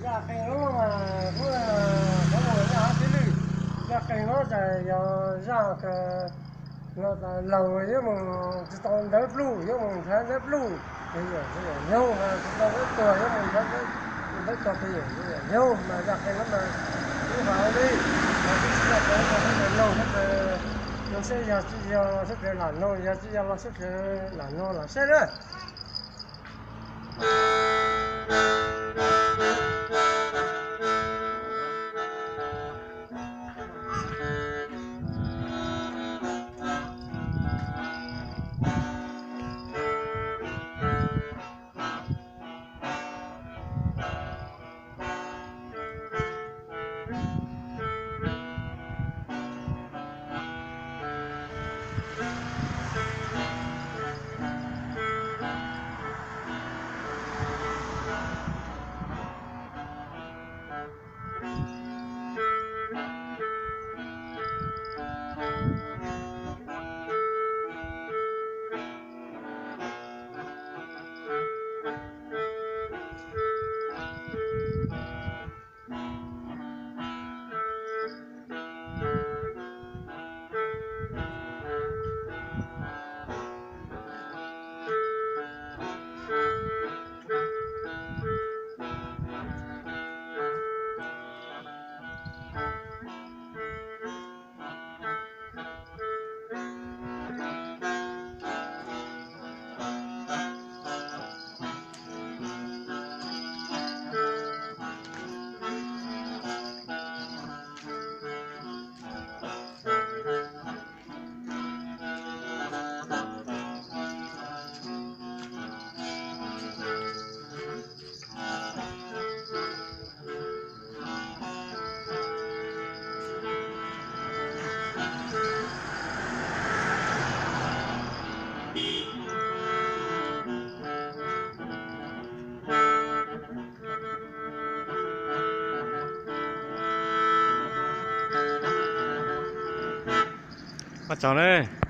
Zaj qeeg no mas kuj, kuj mus zaj hab tib lwj. Zaj qeeg no ces yog zaj kws laus yuav mus tsis tau ntawv pluj, yuav mus nrhav ntawv pluj, pes yawm yawm nyoog, tsis tau ntawv tuag yuav mus nrhav ntawv tuag pes yawm yawm nyoog mas zaj qeeg no mas ib vas li, mas tib si zaj qeeg no mas sib ncaws noog sib ncaws, noog saib yog tsis yog sib ncaws lam noog, yog tsis yog los sib ncaws lam noog los saib na. Ua tsaug na.